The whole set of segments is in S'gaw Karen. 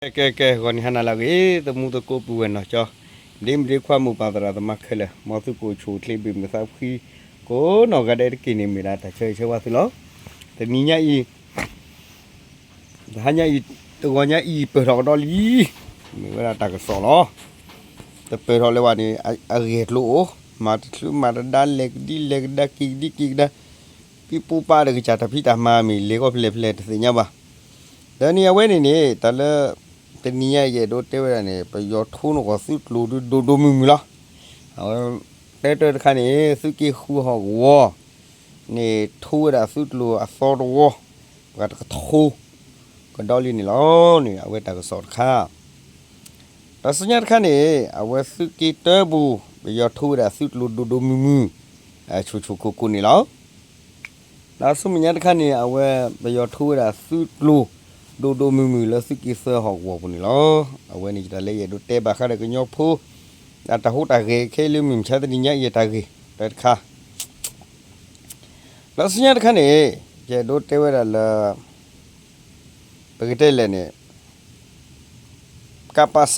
ကဲ ကဲ ကဲ ဂီၤနံၤဟါနၤလၢအဂ့ၤ သမူသကိးပုၢ်ဝဲၢ်နီၢ်ကၠီ ဒ့မုၣ်ဒ့ခွါမိၢ်ပၢ်သရၣ်သမါခဲလၢာ် မ်သုကအိၣ်ဆူၣ်အိၣ်ချ့ဘၣ်မုာ်သးဖှံ ကိးနီၢ်ဂၤဒဲးတက့ၢ်န့ၣ် မ့ၢ်ဒၣ်တၢ်ဆၢဂ့ၤဆၢဝါသုလီၤ. တနံၤညါအံၤ တဟါညါအံၤ တဂီၤညါအံၤ ပၢၢ်ထီၣ်ကဒီးလံ မ့ၢ်ဝဲဒၣ်တၢ်ကစီၣ်လီၤ. တပၢၢ်ထီၣ်လၢၤဘၣ်န့ၣ် အဂ့ၢ်အကျိၤအိၣ် မၤတချုးမၤတဒါ လဲၤကဒံလဲၤကဒါ က့ၤကဒံက့ၤကဒါ ပံပူပာ်ဒီးကစၢ်တၢ်ဖံးတၢ်မၤမ့ၢ်လဲၤဂီၢ်ဖဲလဲၣ်ဖဲလဲၣ်တသ့ၣ်ညါဘၣ်. ဒီးန့ၣ်အဝဲန့ၣ်န့ၣ် တၢ်လၢ တနံၤညါယအဲၣ်ဒိးတဲဝဲဒၣ်န့ၣ် ပယီၤထိနုာ်ဃီၤသုးကျိၤဒုးဒိၣ်ဒိၣ်မုၢ်မုၢ်လီၤ. အဝဲ တဲတၢ်တခါန့ၣ် သုးက့ဃုဟီၣ်ကဝီၤ န့ၣ်ထိဝဲဒၣ်သုးကျိၤအသီတဝီ ပှၤတကထိ ကဒီးလံန့ၣ်လီၤန့ၣ် အဝဲတၢ်ကစီၣ်တခါ တၢ်ဆူညါတခါန့ၣ် အဝဲသုးက့တၢပူၤ ပယီၤထိဝဲဒၣ်သုးကျိၤဒိၣ်ဒိၣ်မုၢ်မုၢ် ဆူၣ်ဆူၣ်ကိၢ်ကိၢ်န့ၣ်လီၤ. တၢ်ဆူမဲာ်ညါတခါန့ၣ် အဝဲပယီၤထိဝဲဒၣ်သုးကျိၤ ဒိၣ်ဒိၣ်မုၢ်မုၢ်လၢသုးက့သၢဟီၣ်ကဝီၤပူၤန့ၣ်လီၤ. အဝဲန့ၣ်ယတၢ်လၢယအဲၣ်ဒိးတဲဘၣ်ဃးဒီးကညီဖိ အတၢ်ဟူးတၢ်ဂဲၤခဲလၢာ်မုၢ်မဆါတနံၤညါအံၤတၢ်ဂ့ၢ်တၢ်တခါ ဒီးဆူညါတခါန့ၣ် ယအဲၣ်ဒိးတဲဝဲဒၣ်လၢ ပကတဲလဲၣ်န့ၣ် ကပစ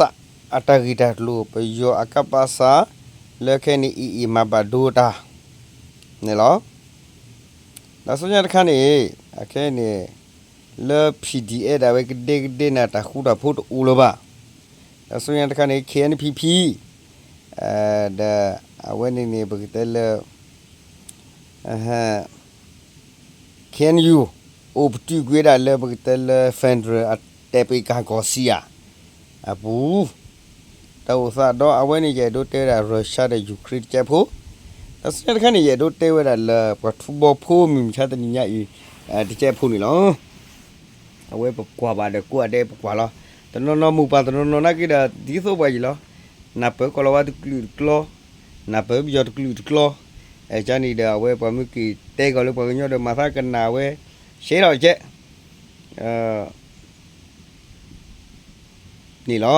အတၢ်ဂ့ၢ်တၢ်ကျိၤ ပယီၤအကပစ လၢခဲအံၤန့ၣ် အံၤအံၤမၤဘၣ်ဒိတၢ် န့ၣ်လီၤ. ဒီးဆူညါတခါန့ၣ် အခဲအံၤန့ၣ် လၢ PDF ဒၣ်ဝဲကဒဲကဒဲနၤတၢ်ဃူတၢ်ဖိးတအိၣ်လၢၤဘၣ်. ဒီးဆူညါတခါန့ၣ် KNPP ဒီးအဝဲန့ၣ်န့ၣ် ပကတဲလၢ KNU အိၣ်ပတုာ်ကွံာ်ဝဲဒၣ်လၢပကတဲလၢ federal အတဲပ့ကၢ်ကီၢ်စံယၤ အပူၤ တၢ်အိၣ်သးဒီးအဝဲန့ၣ် ယအဲၣ်ဒိးတဲဝဲဒၣ် Russia ဒီး Ukraine တကဲးဖိ ဒီးဆူညါတခါန့ၣ် ယအဲၣ်ဒိးတဲဝဲဒၣ်လၢပှၤထူဘီဖိမုၢ်မဆါတနံၤညါအံၤ တကဲးဖိန့ၣ်လီၤ. အဝဲပကွၢ်ဘၣ်ဒီးကိးဂၤဒဲး ပကွၢ်လီၤ. တနီၤနီၤမိၢ်ပၢ်တနီၤနီၤနာ်က့ဒီး ဒ်သိးပှၤယံၤလီၤ. နၢ်ပၢၢ်ကီၢ်လီၤဝါတကလုာ်တကျီ, နၢ်ပၢၢ်ပယီၤတကလုာ်တကျီ, ကန့ၣ်ဒီး အဝဲပှၤမ့ၢ်က့ၤတဲကီးလၢပှၤကညီဒီး မၤသးကနၣ်ဝဲ ရှဲထီၣ်ကဲး န့ၣ်လီၤ.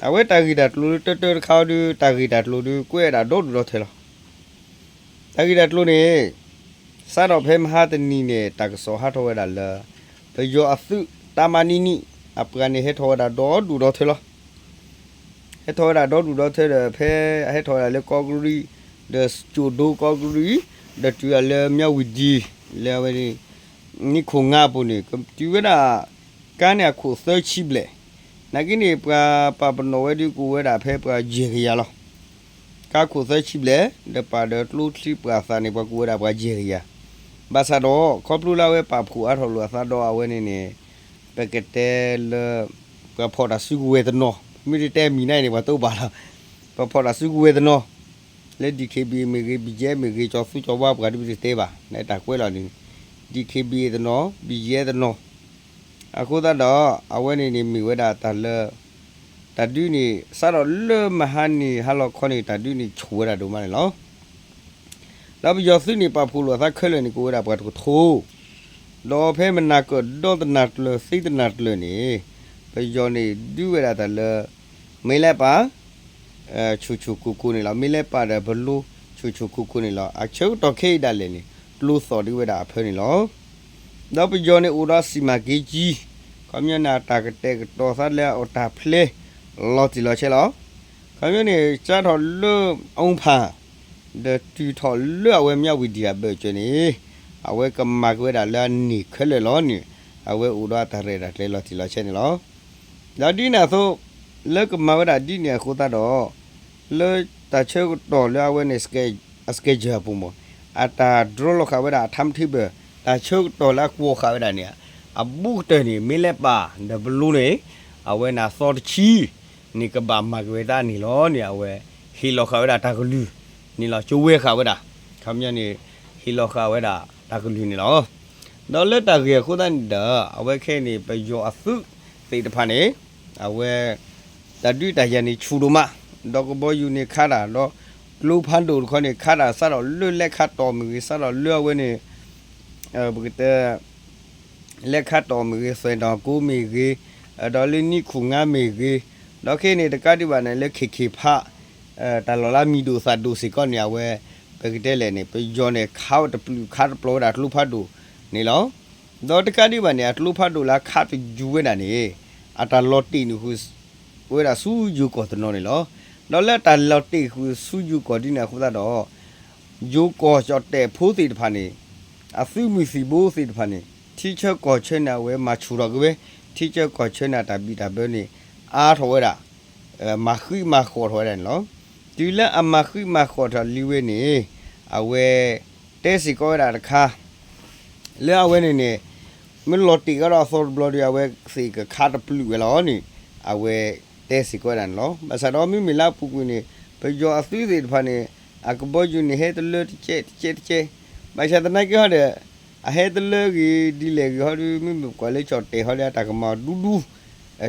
အဝဲတၢ်ဂ့ၢ်တၢ်ကျိၤလၢတၢတၢတခါအံၤဒီး တၢ်ဂ့ၢ်တၢ်ကျိၤဒီး ကွဲးဝဲဒၣ်ဒီဒူၣ်ဒီထၢလီၤ. တၢ်ဂ့ၢ်တၢ်ကျိၤန့ၣ် စးထီၣ်ဖဲမဟါတနံၤန့ၣ် တၢ်ကစီၣ်ဟးထီၣ်ဝဲဒၣ်လၢ ပယီၤအသုးတၢ်မၤနံၤနံၤ အပှၤန့ၣ် ဟဲထီၣ်ဝဲဒၣ်ဒီဒူၣ်ဒီထၢလီၤ. ဟဲထီၣ်ဝဲဒၣ်ဒီဒူၣ်ဒီထၢဒီး ဖဲအဟဲထီၣ်ဝဲဒၣ်လၢကီၢ်ကရံၣ် ဒီးကၠိၣ်ဒိကီၢ်ကရံၣ် ဒီးတုၤဒၣ်လၢမၠၣ်ဝံၤဒံၣ် လၢအဝဲန့ၣ် နံၣ်ခိၣ်ငါအပူၤန့ၣ် ကတုၤဝဲဒၣ် ကါန့ၣ်အခိၣ်သၢဆံဘျဲၣ်, နာ်က့န့ၣ် ပှၤပာ်ပနီၣ်ဝဲဒုးကအိၣ်ဝဲဒၣ်ဖဲပှၤယဲၢ်ကယၤလီၤ. ကါခိၣ်သၢဆံဘျဲၣ် ဒီးပာ်ဒီးကျိချံပှၤသးန့ၣ် ပှၤကအိၣ်ဝဲဒၣ်ပှၤယဲၢ်ကယၤ, ဘၣ်ဆၣ်ဒီး ခီဖျိလၢအဝဲပာ်ဖှိၣ်အါထီၣ်လိာ်အသးဒီးအဝဲန့ၣ်န့ၣ် ပကတဲလၢ ပှၤဖီၣ်တၢ်စုကဝဲၤတနီၤ မ့ၢ်တတဲမံၤန့ၣ်န့ၣ် ပှၤတအိၣ်ဘၣ်လီၤ. ပှၤဖီၣ်တၢ်စုကဝဲၤတနီၤ လၢ DKBA မ့ၢ်ဂ့ၤ BGF မ့ၢ်ဂ့ၤ ကၠီၤသူကၠီၤဝါပှၤတမ့ၢ်တတဲဘၣ် နတၢ်ကွဲးလီၤန့ၣ် DKBA တနီၤ BGF တနီၤ အဃိသတးဒီး အဝဲန့ၣ်န့ၣ်မ့ၢ်ဝဲဒၣ်တၢ်လၢ တၢ်ဒုးန့ၣ် စးထီၣ်လၢမဟါန့ၣ် ဟါလီၤခီန့ၣ် တၢ်ဒုးန့ၣ်ဆူၣ်ဝဲဒၣ်ဒိၣ်မးန့ၣ်လီၤ. ဒီးပယီၤသုးန့ၣ် ပာ်ဖှိၣ်လိာ်အသးခဲလၢာ်န့ၣ် ကအိၣ်ဝဲဒၣ်ပှၤတကထိ, ဒီးဖဲမနၤကၢၣ်ဒီတနၤကျၢၤသ့တနၤကျၢၤန့ၣ် ပယီၤန့ၣ်ဒုးဝဲဒၣ်တၢ်လၢ မ့ၢ်လဲၤပာ် ဆူၣ်ဆူၣ်ကိၢ်ကိၢ်န့ၣ်လီၤ. မ့ၢ်လဲၤပာ်ဒီးပလိ ဆူၣ်ဆူၣ်ကိၢ်ကိၢ်န့ၣ်လီၤ. အဆၢကတီၢ်ခဲအံၤဒၣ်လဲာ်န့ၣ် ကျိသီၣ်ဒုးဝဲဒၣ်အဖၢန့ၣ်လီၤ. ဒီးပယီၤန့ၣ်အိၣ်ဒီးစံၣ်မၤက့ၤကံ, ခီပညီန့ၣ် အတၢ်ကတဲာ်ကတီၤသးလၢအတၢ်ဖျဲ လီၤတံၢ်လီၤဆဲးလီၤ. ခီပညီန့ၣ် စးထီၣ်လၢအူဖၣ် ဒီးတုၤထီၣ်လၢအဝဲမၠၣ်ဝံၤဒံၣ်အဘၢၣ်စၢၤန့ၣ် အဝဲကမၤက့ၤဝဲဒၣ်လၢအန့ၢ်ခဲလၢာ်လီၤန့ၣ် အဝဲအိၣ်ဒီးအတၢ်ရဲၣ်တၢ်ကျဲၤလီၤတံၢ်လီၤဆဲးန့ၣ်လီၤ. ဒီးဒ်န့ၣ်အသိး လၢကမၤဝဲဒၣ်ဒ်န့ၣ်အဃိသတးဒီး လၢတၢ်ဆၢကတီၢ်လၢအဝဲန့ၣ် အ schedule အပူၤမး အတၢ် draw လီၤဃာ်ဝဲဒၣ်အ timetable တၢ်ဆၢကတီၢ်လၢအကွီၢ်ဃာ်ဝဲဒၣ်န့ၣ် အဘူးကတၢၢ်န့ၣ် မ့ၢ်လဲၤပာ်ဒီးပလိန့ၣ် အဝဲန့ၣ်အသီတဆံ န့ၣ်ကဘၣ်မၤက့ၤဝဲဒၣ်န့ၣ်လီၤန့ၣ် အဝဲဟ့ၣ်လီၤဃာ်ဝဲဒၣ်တၢ်ကလုၢ်န့ၣ်လီၤ. ကဝဲဃာ်ဝဲဒၣ် ခီပညီန့ၣ် ဟ့ၣ်လီၤဃာ်ဝဲဒၣ်တၢ်ကလုၢ်န့ၣ်လီၤ. ဒီးလၢတၢ်ဂ့ၢ်အဃိသတးန့ၣ်ဒီး အဝဲခဲအံၤန့ၣ် ပယီၤအသုးသ့ၣ်တဖၣ်န့ၣ် အဝဲ တၢ်ဒုးတၢ်ယၤန့ၣ်ဆူၣ်ဒိၣ်မး, ဒီးကဘီယူၤန့ၣ်ခးတၢ်, ဒီးကျိဖးဒိၣ်တခီန့ၣ် ခးတၢ်စးထီၣ်လၢလဲခါတီၢ်မ့ၢ်ဂ့ၤ, စးထီၣ်လၢအဝဲန့ၣ် ပကတဲ လဲခါတီၢ်မ့ၢ်ဂ့ၤ, သွဲၣ်နီၣ်ကိမ့ၢ်ဂ့ၤ, ဒီးလၢနံၣ်ခိၣ်ငါမ့ၢ်ဂ့ၤ, ဒီးခဲအံၤန့ၣ် တကးဒံးဘၣ်န့ၣ် လၢ ခ့ၣ်ခ့ၣ်ဖး တၢ်လီၢ်လၢမံၤဒိၣ်သၣ်ဒိၣ်စ့ၢ်ကီးန့ၣ် အဝဲ ပကတဲလဲၣ်န့ၣ် ပယီၤန့ၣ် ခးတပျုာ်ခးတပျီၤဝဲဒၣ်ကျိဖးဒိၣ်န့ၣ်လီၤ. ဒီးတကးဒံးဘၣ်န့ၣ် အကျိဖးဒိၣ်လၢအခးတယူၤဝဲဒၣ်န့ၣ် အတၢ်လီၤတ့ၢ်န့ၣ်ဃုာ်ဝဲဒၣ်ဆူယိၤကီၢ်တနီၤန့ၣ်လီၤ. ဒီးလၢတၢ်လီၤတ့ၢ်ဃုာ်ဆူယိၤကီၢ်ဒ်န့ၣ်အဃိသတးဒီး ယိၤကီၢ်ကၠီၣ်တဲၣ်ဖိသ့ၣ်တဖၣ်န့ၣ် အသုးမုၢ်သံၣ်ဘိသ့ၣ်တဖၣ်န့ၣ် ထံဆၢကီၢ်ဆၢန့ၣ် အဝဲမၤဆူၣ်ထီၣ်က့ၤဝဲ, ထံဆၢကီၢ်ဆၢန့ၣ် အတၢ်ဘံၣ်တၢ်ဘၢန့ၣ် အါထီၣ်ဝဲဒၣ် မၤဃံးမၤဃီၣ်ထီၣ်ဝဲဒၣ်န့ၣ်လီၤ. တုၤလၢအမၤဃံးမၤဃီၣ်ထီၣ်လံဝဲန့ၣ် အဝဲတဲစ့ၢ်ကီးဝဲဒၣ်တခါ လၢအဝဲန့ၣ်န့ၣ် မ့ၢ်လီၤတ့ၢ်ကဒီးအသီတဘျီဒီး အဝဲသ့ၣ်ကခါတပျုာ်ဝဲလီၤန့ၣ် အဝဲတဲစ့ၢ်ကီးဝဲဒၣ်န့ၣ်လီၤ. ဘၣ်ဆၣ်ဒီးမ့မ့ၢ်လၢအပူၤကွံာ်န့ၣ် ပယီၤအသုးသ့ၣ်တဖၣ်န့ၣ် အကဘီယူၤန့ၣ် ဟဲတလၢတကဲးတကဲးတကဲး, ဘၣ်ဆၣ်သနာ်က့ဟီဒီး အဟဲတလၢဂ့ၤဒ်လဲၣ်ဂ့ၤဟီဒီး မ့မ့ၢ်ပကွၢ်လၢကၠီၣ်တဲၣ်ဟီဒီး အတၢ်ကမၤဒူဒူ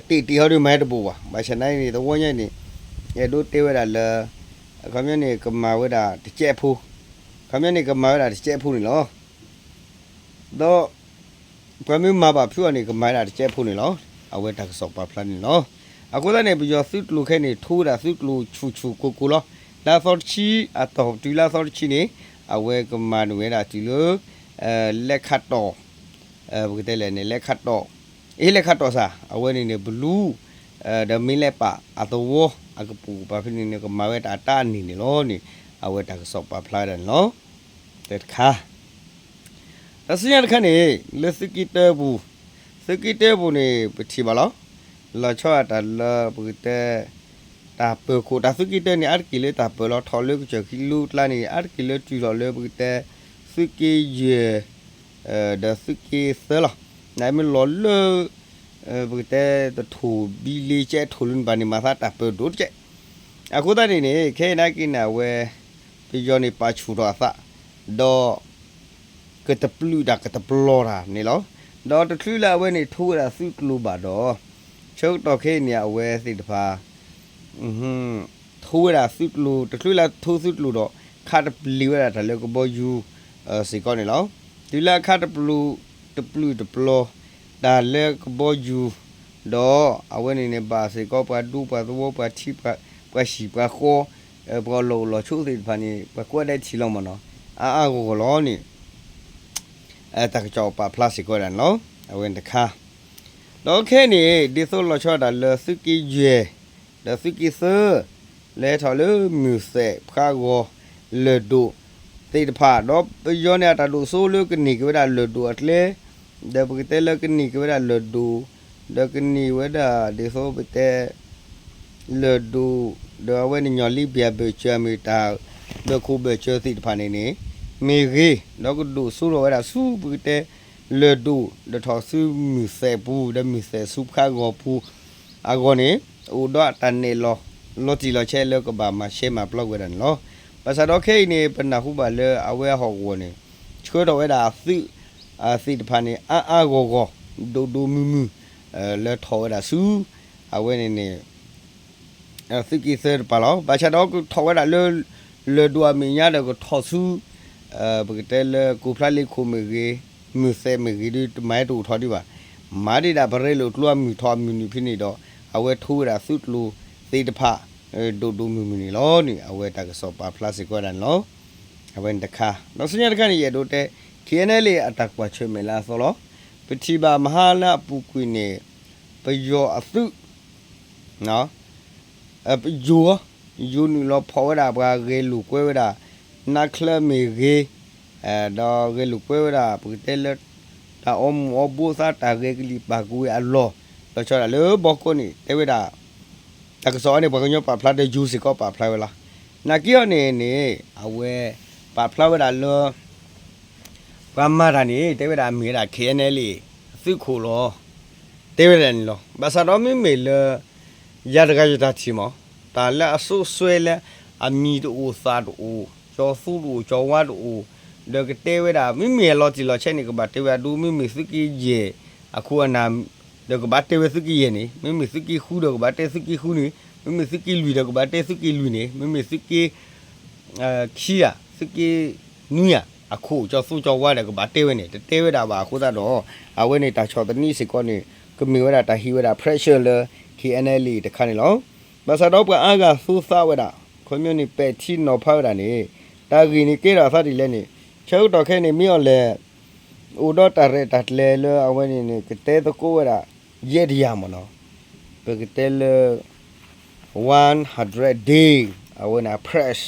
တ့ၢ်တ့ၢ်ဟီဒီး မၤဟဲတဘိးဘၣ်. ဘၣ်ဆၣ်သနာ်က့န့ၣ် တဝီညါအံၤန့ၣ် အဲၣ်ဒိးတဲဝဲဒၣ်လၢ ခီပညီန့ၣ် ကမၤဝဲဒၣ်တကဲးဖိ, ခီပညီန့ၣ် ကမၤဝဲဒၣ်တကဲးဖိန့ၣ်လီၤ. ဒီး ပှၤမ့ၢ်မၤဘၣ်ဖုးအီၤန့ၣ် ကမၤဝဲဒၣ်တကဲးဖိန့ၣ်လီၤ. အဝဲတၢ်ကစီၣ်ပာ်ဖျါန့ၣ်လီၤ. အဃိသတးန့ၣ် ပယီၤသုးကျိၤခဲအံၤန့ၣ် ထိဝဲဒၣ်သုးကျိၤဆူၣ်ဆူၣ်ကိၤကိၤလီၤ. လၢအသီတဆံ အတီၢ်တုၤလၢအသီတဆံန့ၣ် အဝဲကမၤန့ၢ်ဝဲဒၣ်တုၤလၢ လဲၤခးတီၢ် ပကတဲလဲၣ်န့ၣ် လဲၤခးတီၢ်, အ့ လဲၤခးတီၢ်စ့ၢ် အဝဲန့ၣ်န့ၣ် ဘလူး ဒီးမ့ၢ်လဲၤပာ်အသဝီ အကပိာ်ကပၤဖဲန့ၣ်န့ၣ် ကမၤဝဲတၢ်အတၢ်အန့ၣ်န့ၣ်လီၤန့ၣ် အဝဲတၢ်ကစီၣ်ပာ်ဖျါဝဲဒၣ်န့ၣ်လီၤ. တၢ်တခါ တၢ်ဆူညါတခါန့ၣ် လၢသုးက့တၢပူၤ, သုးက့တၢပူၤန့ၣ် ပထံၣ်ဘၣ်လီၤ. လီၤဆီဒၣ်တၢ်လၢပကတဲ တၢ်ပၢၤခိၣ် တၢ်သုးက့တၢန့ၣ် အါတက့ၢ်လၢတၢ်ပၢၤလီၤထီၣ်လၢကစၢၢ်ခံလိကျါန့ၣ် အါတက့ၢ်လၢတုၤထီၣ်လၢပကတဲ သုးက့ယဲၢ် ဒီးသုးက့သၢလီၤ. နမ့ၢ်လီၤလၢ ပကတဲတထိၣ်ဘံလ့ကဲထိၣ်လၢနဘၣ်န့ၣ် မၤသးတၢ်ပၢၤဒိၣ်တကဲး. အဃိသတးန့ၣ်န့ၣ် ခဲအံၤနာ်က့န့ၣ် အဝဲ ပယီၤန့ၣ်ပာ်ဆူၣ်ထီၣ်အသး ဒီး ကတပျုာ်တၢ်ကတပလီၢ်တၢ်န့ၣ်လီၤ. ဒီးတချုးလၢအဝဲန့ၣ်ထိဝဲဒၣ်သုးကျိၤဘၣ်ဒီး ဆၢကတီၢ်ခဲအံၤန့ၣ် အဝဲသ့ၣ်တဖၣ် ထိဝဲဒၣ်သုးကျိၤ တချုးလၢထိသုးကျိၤဒီး ခးတပျုာ်ဝဲဒၣ်တၢ်လၢကဘီယူၤ စ့ၢ်ကီးန့ၣ်လီၤ. တုၤလၢအခးတပျုာ် တပျုာ်တပလီၢ် တၢ်လၢကဘီယူၤ ဒီးအဝဲန့ၣ်န့ၣ် ဘၣ်စ့ၢ်ကီးပှၤဒူပှၤသဝီ ပှၤထံ ပှၤဟံၣ်ပှၤဃီ ပှၤလီၢ်အိၣ်လီၢ်ဆိးသ့ၣ်တဖၣ်န့ၣ် ပှၤကွၢ်ဒဲးထံၣ်လီၤမ့ၢ်နီၤ အါအါဂီၢ်ဂီၢ်လီၤန့ၣ် တၢ်ကစီၣ်ပာ်ဖျါစ့ၢ်ကီးဝဲဒၣ်န့ၣ်လီၤ. အဝဲန့ၣ်တခါ ဒီးခဲအံၤန့ၣ် ဒ်သိးလီၤဆီဒၣ်တၢ်လၢသုးက့ယဲၢ် ဒီးသုးက့သၢ လဲၤထီၣ်လၢမုၢ်သဲးဖးဂီၤ လၢၢ်ဒိၣ်သ့ၣ်တဖၣ် ဒီးပယီၤန့ၣ်အတၢ်ဒိၣ်စိလၢကန့ၢ်က့ၤဝဲဒၣ်လၢၢ်ဒိၣ်အကျဲ ဒီးပကတဲလၢကန့ၢ်က့ၤဝဲဒၣ်လၢၢ်ဒိၣ် ဒီးကန့ၢ်ဝဲဒၣ်ဒ်သိးပတဲ လၢၢ်ဒိၣ် ဒီးအဝဲန့ၣ်ညီလံဘၣ်ဘၢၣ်စၢၤမ့ၢ်တၢ် ဘၢၣ်ခိၣ်ဘၢၣ်စၢၤသ့ၣ်တဖၣ်န့ၣ်န့ၣ် မ့ၢ်ဂ့ၤ ဒီးကဒိၣ်စိထီၣ်ဝဲဒၣ်ဆူပကတဲ လၢၢ်ဒိၣ် ဒီးထီၣ်ဆူမုၢ်သဲးပူၤ ဒီးမုၢ်သဲးဆူဖးဂီၤပူၤ အဂီၢ်န့ၣ် အိၣ်ဒီးအတၢ်နဲၣ်လီၤ လီၤတံၢ်လီၤဆဲးလၢကဘၣ်မၤရှဲမၤပျီကွံာ်ဝဲဒၣ်န့ၣ်လီၤ. ဘၣ်ဆၣ်ဒီးခဲအံၤန့ၣ် ပနၢ်ဟူဘၣ်လၢအဝဲအဟီၣ်ကဝီၤန့ၣ် ဆှၢထီၣ်ဝဲဒၣ်အသုး သ့ၣ်တဖၣ်န့ၣ် အါအါဂီၢ်ဂီၢ် ဒိၣ်ဒိၣ်မုၢ်မုၢ် လၢထီၣ်ဝဲဒၣ်ဆူ အဝဲန့ၣ်န့ၣ် သုးက့သၢတပၤလီၤ. ဘၣ်ဆၣ်ဒီးကထီၣ်ဝဲဒၣ်လၢ လၢၢ်ဒိၣ်အမဲာ်ညါဒီးကထီၣ်ဆူ ပကတဲလၢကိးဖျါလ့ခိၣ်မ့ၢ်ဂ့ၤ မုၢ်သဲးမ့ၢ်ဂ့ၤဒီး တမၤဟဲတအိၣ်ထီၣ်ဒံးဘၣ်. မၤဒံးဒၣ်ပရ့လိာ်ကျိအမုၢ်ထီၣ်အမုၢ်နုာ်ဖဲန့ၣ်ဒီး အဝဲထိဝဲဒၣ်သုးကျိၤသ့ၣ်တဖၣ် ဒိၣ်ဒိၣ်မုၢ်မုၢ်န့ၣ်လီၤန့ၣ် အဝဲတၢ်ကစီၣ်ပာ်ဖျါစ့ၢ်ကီးဝဲဒၣ်န့ၣ်လီၤ. အဝဲန့ၣ်တခါ ဒီးဆူညါတခါန့ၣ် ယအဲၣ်ဒိးတဲ ခ့ၣ်အဲၣ်အဲၣ်လ့ အတၢ်ကွၢ်ဆၢၣ်မဲာ်လၢအသီလီၤ. ပထံၣ်ဘၣ်မဟါလၢအပူၤကွံာ်န့ၣ် ပယီၤအသုး ယိၤ ယိၤနုာ်လီၤဖီၣ်ဝဲဒၣ်ပှၤဂဲၤလိာ်ကွဲဝဲဒၣ် နါချၢမ့ၢ်ဂ့ၤ ဒီးဂဲၤလိာ်ကွဲဝဲဒၣ် ပကတဲလၢ တၢ်အီမူၤအီဘိသးတၢ်ဂဲၤကလံၣ်ပာ်ကဝ့ၤအလီၢ် လီၤဆီဒၣ်လၢဘီကီၢ်န့ၣ် တဲဝဲဒၣ် တၢ်ကစီၣ်အံၤန့ၣ် ပှၤကညီပာ်ဖျါဒီးယိၤစ့ၢ်ကီးပာ်ဖျါဝဲလီၤ. နာ်က့အီၤန့ၣ်န့ၣ် အဝဲ ပာ်ဖျါဝဲဒၣ်လၢ ပှၤမၤတၢ်န့ၣ် တဲဝဲဒၣ်မ့ၢ်ဝဲဒၣ် ခ့ၣ်အဲၣ်အဲၣ်လ့ သုးခိၣ်လီၤ. တဲဝဲဒၣ်န့ၣ်လီၤ. ဘၣ်ဆၣ်ဒီးမ့မ့ၢ်လၢ ယၤတဂၤယတၢ်ထံၣ်မး တၢ်လၢအစိးစွဲလၢ အမံၤတအိၣ်သးတအိၣ် ကၠီသူတအိၣ် ကၠီဝါတအိၣ် ဒီးကတဲဝဲဒၣ် မ့မ့ၢ်အလီၤတံၢ်လီၤဆဲးန့ၣ် ကဘၣ်တဲဝဲဒၣ်ဒိ မ့မ့ၢ်သုးက့ယဲၢ် အခိၣ်အနၢ် ဒီးကဘၣ်တဲဝဲသုးက့ယဲၢ်န့ၣ် မ့မ့ၢ်သုးက့ဃုဒီးကဘၣ်တဲသုးက့ဃုန့ၣ် မ့မ့ၢ်သုးက့လွံၢ်ဒီးကဘၣ်တဲသုးက့လွံၢ်န့ၣ် မ့မ့ၢ်သုးက့ ခံဂၤ သုးက့နွံဂၤ အခိၣ်ကၠီသူကၠီဝါဒီးကဘၣ်တဲဝဲန့ၣ် တတဲဝဲဒၣ်ဘၣ်အဃိသတးဒီး အဝဲန့ၣ်တၢ်ဆီၣ်သနံးစ့ၢ်ကီးန့ၣ် ကမ့ၢ်ဝဲဒၣ်တၢ်ဟ့ၣ်ဝဲဒၣ် pressure လၢ ခ့ၣ်အဲၣ်အဲၣ်လ့ တခါန့ၣ်လီၤ. ဘၣ်ဆၣ်ဒီးပှၤအါဂၤသူသးဝဲဒၣ် ခီပညီန့ၣ် ပဲာ်ထံနီၤဖးဝဲဒၣ်န့ၣ် တၢ်ဂ့ၢ်န့ၣ်ကဲထီၣ်အသးဒ်လဲၣ်န့ၣ် ဆၢကတီၢ်ခဲအံၤန့ၣ် မ့ၢ်အီၤလဲၣ် အိၣ်ဒီးတၢ်ရဲၣ်တၢ်ကျဲၤလၢအဝဲန့ၣ်န့ၣ် ကတဲသကိးဝဲဒၣ် ယဲၢ်တယၤမ့ၢ်နီၤ ပကတဲလၢ one hundred day အဝဲန့ၣ် အ press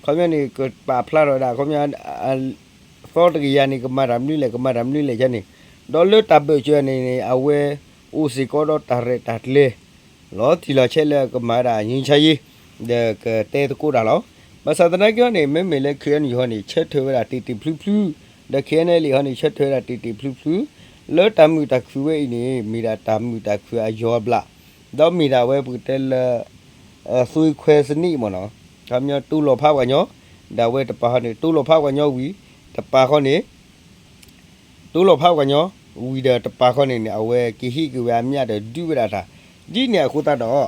ခီပညီန့ၣ် ကပာ်ဖျါထီၣ်ဝဲဒၣ် ခီပညီ သီတကယၤန့ၣ် ကမၤတၢ်မနုၤလဲၣ် ကမၤတၢ်မနုၤလဲၣ်န့ၣ်, ဒီးလၢတၢ်ဘၢၣ်စၢၤန့ၣ်န့ၣ် အဝဲအိၣ်စ့ၢ်ကီးဒီးတၢ်ရဲၣ်တၢ်ကျဲၤ လီၤတံၢ်လီၤဆဲးလၢကမၤဝဲဒၣ် ငြိမ်းချမ်းရေး ဒီးကတဲသကိးတၢ်လီၤ. ဘၣ်ဆၣ်သနာ်က့ဟီန့ၣ် မ့မ့ၢ်လၢ ခ့ၣ်အဲၣ်ယူၣ်ဟီန့ၣ် ဆၢထၢၣ်ဝဲဒၣ်တ့ၢ်တ့ၢ်ဖျုဖျု, ဒီး ခ့ၣ်အဲၣ်ယူၣ်ဟီန့ၣ် ဆၢထၢၣ်ဝဲဒၣ်တ့ၢ်တ့ၢ်ဖျုဖျု, လၢတၢ်မုာ်တၢ်ခုၣ်ဝဲအံၤန့ၣ် မ့ၢ်ဒၣ်တၢ်မုာ်တၢ်ခုၣ်အယီၤအဘျၣ်, ဒီးမ့ၢ်ဒၣ်ဝဲပကတဲလၢ သွေးခွဲစနစ်မ့ၢ်နီၤ, ခီပညီတူၢ်လိာ်ဖးပှၤကညီ, ဒီးအဝဲတပၤဟီန့ၣ် တူၢ်လိာ်ဖးပှၤကညီဝံၤ တပၤဃီန့ၣ် တူၢ်လိာ်ဖးပှၤကညီ ဝံၤဒီးတပၤဃီန့ၣ်န့ၣ် အဝဲကဟ့ၣ်က့ၤဝဲအမျးဒီးဒုးဝဲဒၣ်တၢ် ဒ်န့ၣ်အဃိသတးဒီး ခ့ၣ်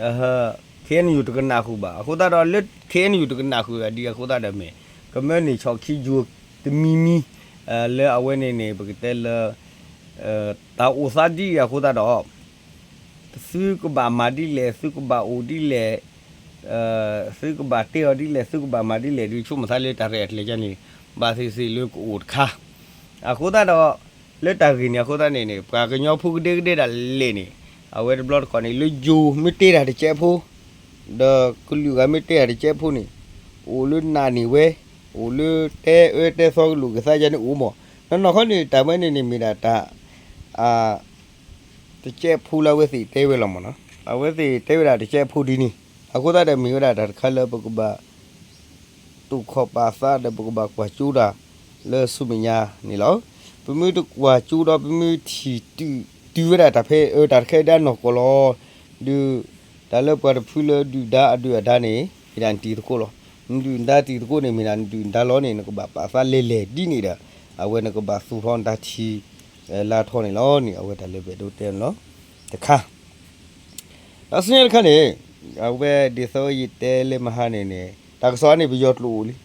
အဲၣ်ယူၣ်တကနၣ်ဃုာ်ဘၣ်. အဃိသတးဒီးလၢ ခ့ၣ်အဲၣ်ယူၣ်တကနၣ်ဃုာ်ဘၣ်ဒ်အဃိသတးဒီးမ့ၢ် ကမၢန့ၢ်ဆီၣ်ခံယိၤတမံၤမံၤ လၢအဝဲန့ၣ်န့ၣ် ပကတဲလၢ တၢ်အိၣ်သးဒ်အံၤအဃိသတးဒီး သုကဘၣ်မၤဒ်လဲၣ် သုကဘၣ်အိၣ်ဒ်လဲၣ် သုကဘၣ်တဲအီၤဒ်လဲၣ် သုကဘၣ်မၤဒ်လဲၣ် ဒုးဆိကမိၣ်သးလၢတၢ်ရဲၣ်တၢ်ကျဲၤန့ၣ် ဘၣ်သ့ၣ်သ့ၣ်လၢကအိၣ်တခါ, အဃိသတးဒီး လၢတၢ်ဂ့ၢ်န့ၣ်အဃိသတးန့ၣ်န့ၣ် ပှၤကညီဖိကဒဲကဒဲဒၣ်လဲာ်န့ၣ် အဝဲတဘျီတခီၣ်န့ၣ် လၢယိၤမ့ၢ်တဲတၢ်တကဲးဖိ ဒီးကလုာ်ဂၤမ့ၢ်တဲတၢ်တကဲးဖိန့ၣ် အိၣ်လၢနာ်န့ၢ်ဝဲ အိၣ်လၢတဲအၢတဲသီကလိာ်ကသါယါန့ၣ်အိၣ်မး, နီၢ်နီၢ်ခီန့ၣ် တၢ်ဝဲန့ၣ်န့ၣ်မ့ၢ်ဒၣ်တၢ် တကဲးဖိလၢအဝဲသ့ၣ်တဲဝဲလီၤမ့ၢ်နီၤ, အဝဲသ့ၣ်တဲဝဲဒၣ်တကဲးဖိဒ်န့ၣ်, အဃိသတးဒီးမ့ၢ်ဝဲဒၣ်တၢ်တခါလၢပကဘၣ် တူၢ်ခီၣ်ပာ်သးဒီးပကဘၣ်ကွၢ်ကၠိတၢ်လၢဆူမဲာ်ညါန့ၣ်လီၤ. ပမ့ၢ်တကွၢ်ကၠိဒီးပမ့ၢ်ထံၣ်တုၤဝဲဒၣ်တၢ်ဖဲအၢတၢ်တခါဒၣ်နီၢ်ကီၢ်လီၤ, ဒုး တၢ်လၢပှၤတဖုလၢဒုၣ်ဒါအဒုၣ်အဒါန့ၣ် မ့ၢ်ဒၣ်နတံၤသကိးလီၤ. နဒုၣ်နဒါတံၤသကိးန့ၣ် မ့ၢ်ဒၣ်နဒုၣ်နဒါလီၤန့ၣ် နကဘၣ်ပာ်သးလဲၤလဲၤဒ်န့ၣ်ဒီး အဝဲနကဘၣ်သူၣ်ထီၣ်နတၢ်ထံၣ် လါထီၣ်န့ၣ်လီၤန့ၣ် အဝဲတၢ်လၢပအဲၣ်ဒိးတဲန့ၣ်လီၤ. တခါ ဒီးဆူညါတခါန့ၣ် အဝဲဒ်သိးယတဲလၢမဟါန့ၣ်န့ၣ် တၢ်ကစီၣ်န့ၣ် ပယီၤကျိာ်အိၣ်လံ.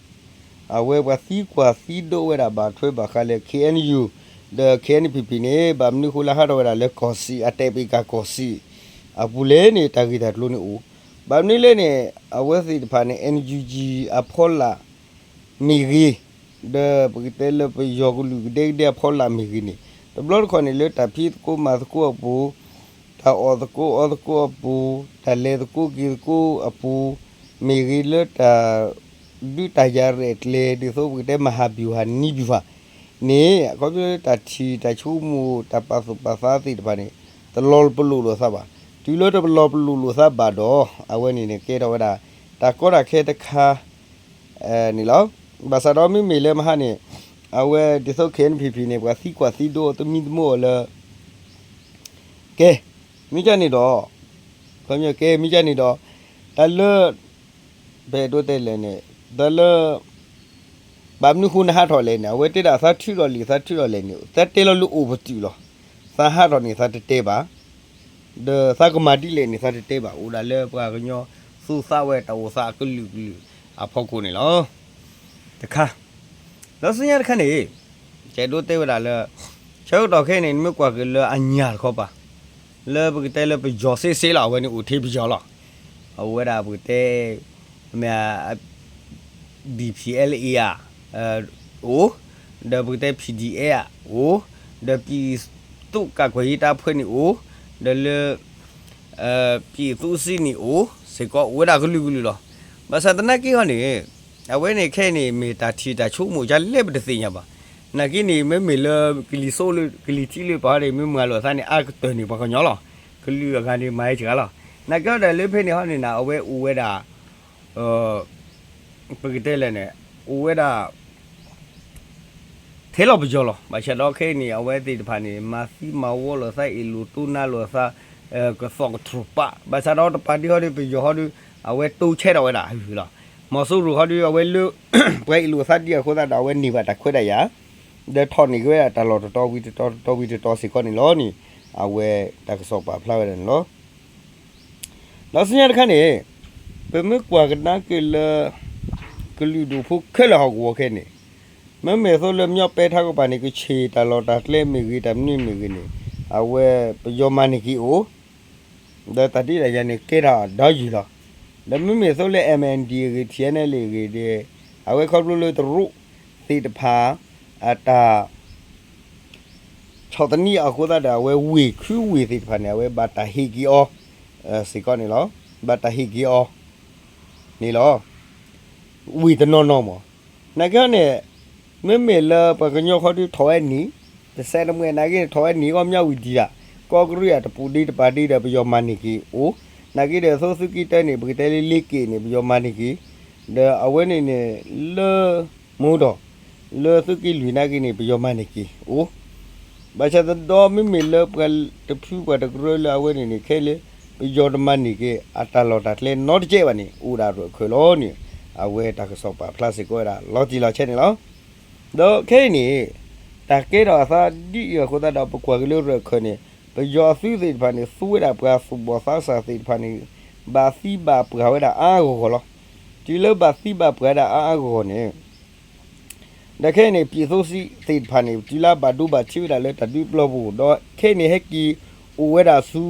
အဝဲပှၤသံကွၢ်သံဒိးဝဲဒၣ်ဘၣ်ထွဲဘၣ်ဃးလၢ ခ့ၣ်အဲၣ်ယူၣ် ဒီး ခ့ၣ်အဲၣ်ပံၣ်ပံၣ် န့ၣ် ဘၣ်မနုၤဃိလၢဟးထီၣ်ဝဲဒၣ်လၢကီၢ်စံၣ် အတဲပ့ၤကၤကီၢ်စံၣ် အပူၤလဲၣ်န့ၣ် တၢ်ဂ့ၢ်တၢ်ကျိၤန့ၣ်အိၣ်. ဘၣ်မနုၤလဲၣ်န့ၣ် အဝဲသ့ၣ်တဖၣ်န့ၣ် NUG အဖီလာ် မ့ၢ်ဂ့ၤ, ဒီးပကတဲလၢပယီၤကလုာ်ကဒဲကဒဲအဖီလာ်မ့ၢ်ဂ့ၤန့ၣ် တဘျီတခီၣ်န့ၣ် လၢတၢ်ဖံးသကိးမၤသကိးအပူၤ, တၢ်အီၣ်သကိးအီသကိးအပူၤ, တၢ်လဲၤသကိးက့ၤသကိးအပူၤ, မ့ၢ်ဂ့ၤလၢတၢ် ဒုးတၢ်ယၤရဲၣ်ကျဲၤ ဒ်သိးပကတဲ မဟာဗျူဟာ နည်းဗျူဟာ န့ၣ် အခီပညီလၢတၢ်ထံၣ်တၢ်ဆိကမိၣ် တၢ်ပာ်သူၣ်ပာ်သးသ့ၣ်တဖၣ်န့ၣ် တလီၤပလိာ်လိာ်သးဘၣ်. တုၤလၢတလီၤပလိာ်လိာ်သးဘၣ်ဒီး အဝဲန့ၣ်န့ၣ် ကဲထီၣ်ဝဲဒၣ် တၢ်ကီတၢ်ခဲတခါ န့ၣ်လီၤ. ဘၣ်ဆၣ်ဒီးမ့မ့ၢ်လၢမဟါန့ၣ် အဝဲဒ်သိး ခ့ၣ်အဲၣ်ပံၣ်ပံၣ် န့ၣ် ပှၤသံကွၢ်သံဒိးသမံသမိးအီၤလၢ ကဲ မ့ၢ်ကန့ၣ်ဒီး ခီပညီကဲ မ့ၢ်ကန့ၣ်ဒီး တၢ်လၢ ပအဲၣ်ဒိးတဲလဲၣ်န့ၣ် တၢ်လၢ ဘၣ်မနုၤဃိနဟးထီၣ်လဲၣ်န့ၣ် အဝဲတဲဒၣ်သးထုးထီၣ်လံ သးထုးထီၣ်လဲၣ်န့ၣ် သးတဲလီၤလၢအိၣ်ပတုာ်လီၤ. သးဟးထီၣ်န့ၣ် သးတတဲဘၣ် ဒီးသးကမၤဒ်လဲၣ်န့ၣ် သးတတဲဘၣ် အိၣ်ဒၣ်လၢပှၤကညီသူၣ်သးဝဲတၢ်အိၣ်သးအကလုာ်ကလုာ်အဖီခိၣ်န့ၣ်လီၤ. တခါ ဒီးဆူညါတခါန့ၣ် ယအဲၣ်ဒိးတဲဝဲဒၣ်လၢ ဆၢကတီၢ်ခဲအံၤန့ၣ် နမ့ၢ်ကွၢ်က့ၤလၢအညၣ်တခီပၤ လၢပကတဲလၢပယီၤစ့စ့လီၤ အဝဲန့ၣ်အိၣ်ထဲပယီၤလီၤ. အဝဲဒၣ်ပကတဲ မ့ၢ် BPLA ဧါ အိၣ် ဒီးပကတဲ PDF ဧါ အိၣ် ဒီး ပြည်သူ့ကာကွယ်ရေးတပ်ဖွဲ့ န့ၣ်အိၣ် ဒီးလၢ ပြည်သူ့စစ် န့ၣ်အိၣ် စ့ၢ်ကီးအိၣ်ဝဲဒၣ်ကလုာ်ကလုာ်လီၤ. ဘၣ်ဆၣ်သနာ်က့ဟီန့ၣ် အဝဲန့ၣ်ခဲအံၤန့ၣ် မ့ၢ်တၢ်ထံၣ်တၢ်ဆိကမိၣ်ဒ်လဲၣ်ပတသ့ၣ်ညါဘၣ်. နာ်က့န့ၣ် မ့မ့ၢ်လၢကလံၤစိးလၢ ကလံၤထံးလၢပှၤဟီန့ၣ် မ့ၢ်မၤလိာ်သးန့ၣ် အါကတၢၢ်န့ၣ် ပှၤကညီလီၤ. ကလုာ်အဂၤန့ၣ် မၤဟဲစှၤလီၤ. နာ်က့ဒီးလၢဖဲန့ၣ်ဟီန့ၣ် အဝဲအိၣ်ဝဲဒၣ် ပကတဲလဲၣ်န့ၣ် အိၣ်ဝဲဒၣ် ထဲလီၤပယီၤလီၤ. ဘၣ်ဆၣ်ဒီးခဲအံၤန့ၣ် အဝဲသ့ၣ်တဖၣ်န့ၣ် မၤသံမၤဝီလိာ်သး အ့ၣ်လိာ်တိနါလိာ်သး ကသီၣ်ကတြူၢ်ပာ် ဘၣ်ဆၣ်ဒီးတပၤဒ်ဟီဒီး ပယီၤဟီဒီး အဝဲတိဆဲးထီၣ်ဝဲဒၣ်လီၤ. မီၤစိရိၤဟီဒီး အဝဲလၢ ပှၤအ့ၣ်လိာ်သးဒ်အဃိသတးဒီး အဝဲန့ၢ်ဘၣ်တၢ်ခွဲးတၢ်ယာ် ဒီးထီၣ်န့ၢ်က့ၤဝဲဒၣ်တၢ်လီၢ်တတီၤဝံၤတတီၤ တတီၤဝံၤတတီၤစ့ၢ်ကီးန့ၣ်လီၤန့ၣ် အဝဲတၢ်ကစီၣ်ပာ်ဖျါဝဲဒၣ်န့ၣ်လီၤ. ဒီးဆူညါတခါန့ၣ် ပမ့ၢ်ကွၢ်ကဒါက့ၤလၢ ကလုာ်ဒူၣ်ဖိခဲလၢာ်ဟီၣ်ကဝီၤခဲအံၤန့ၣ် မ့မ့ၢ်အသိးလၢ မညီပဲထါကပၤန့ၣ် ကဆ့ၣ်တၢ်လီၢ်တၢ်ကျဲမ့ၢ်ဂ့ၤ တၢ်မနုၤမ့ၢ်ဂ့ၤန့ၣ် အဝဲပယီၤမၤန့ၢ်က့ၤအိၣ် ဒီးတၢ်ဒုးတၢ်ယၤန့ၣ် ကဲထီၣ်ဒီးယံာ်လီၤ. ဒီးမ့မ့ၢ်အသိးလၢ MNDAA ဂ့ၤ TNLA ဂ့ၤဒီး အဝဲခီဖျိလၢတရူးသ့ၣ်တဖၣ် အတၢ် ဆီၣ်သနံးအဃိသတးဒီး အဝဲဝ့ၢ်ခုဝ့ၢ်သ့ၣ်တဖၣ်န့ၣ် အဝဲဘၣ်တၢ်ဟ့ၣ်က့ၤအီၤ စ့ၢ်ကီးန့ၣ်လီၤ. ဘၣ်တၢ်ဟ့ၣ်က့ၤအီၤန့ၣ်လီၤ. ဝံၤတနီၤနီၤမး, နာ်က့န့ၣ် မ့မ့ၢ်လၢပှၤကညီခီဒုးထီၣ်ဝဲန့ၣ် တစဲးတမှဲး နာ်က့န့ၣ် ထီၣ်ဝဲန့ၣ်ကီၢ်မၠၣ်ဝံၤဒံးဒၣ် ကီၢ်ကရံၣ်အတပူၤဒ့တပၤဒ့ဒီး ပယီၤမၤန့ၢ်က့ၤအိၣ်, နာ်က့ဒီးသိသုးက့တၢန့ၣ် ပကတဲလၢလ့က့ၤန့ၣ် ပယီၤမၤန့ၢ်က့ၤ, ဒီးအဝဲန့ၣ်န့ၣ် လၢ မူဒီး လၢသုးက့လွံၢ်နာ်က့န့ၣ် ပယီၤမၤန့ၢ်က့ၤအိၣ် ဘၣ်ဆၣ်သနာ်က့ မ့မ့ၢ်လၢပှၤတဖုပှၤတကရၢလၢအဝဲန့ၣ်န့ၣ် ခဲလၢာ် ပယီၤတမၤန့ၢ်က့ၤ အတၢ်လီၢ်တၢ်ကျဲနီတကဲဘၣ်န့ၣ် အိၣ်ဒၣ်ရၢၢ်ခၢၣ်လီၤန့ၣ် အဝဲတၢ်ကစီၣ်ပာ်ဖျါစ့ၢ်ကီးဝဲဒၣ်လီၤတံၢ်လီၤဆဲးန့ၣ်လီၤ. ဒီးခဲအံၤန့ၣ် တၢ်ကဲထီၣ်အသးဒ်အံၤအဃိသတးဒီး ပကွၢ်က့ၤလၢရၢၢ်ခၢၣ်န့ၣ် ပယီၤအသုးသ့ၣ်တဖၣ်န့ၣ် သူဝဲဒၣ်ပှၤသူၣ်ဘီၣ်သးစၢ်သ့ၣ်တဖၣ်န့ၣ် ဘၣ်သံဘၣ်ပှၢ်ဝဲဒၣ်အါအါဂီၢ်ဂီၢ်လီၤ. တုၤလၢဘၣ်သံဘၣ်ပှၢ်ဝဲဒၣ်အါအါဂီၢ်ဂီၢ်န့ၣ် ဒီးခဲအံၤန့ၣ် ပျံၤသိစံသ့ၣ်တဖၣ်န့ၣ် တုၤလၢဘၣ်ဒိဘၣ်ထံးဝဲဒၣ်လၢတၢ်ဒုးပျီပူၤ ဒီးခဲအံၤန့ၣ် ဟဲက့ၤအိၣ်ဝဲဒၣ်ဆူ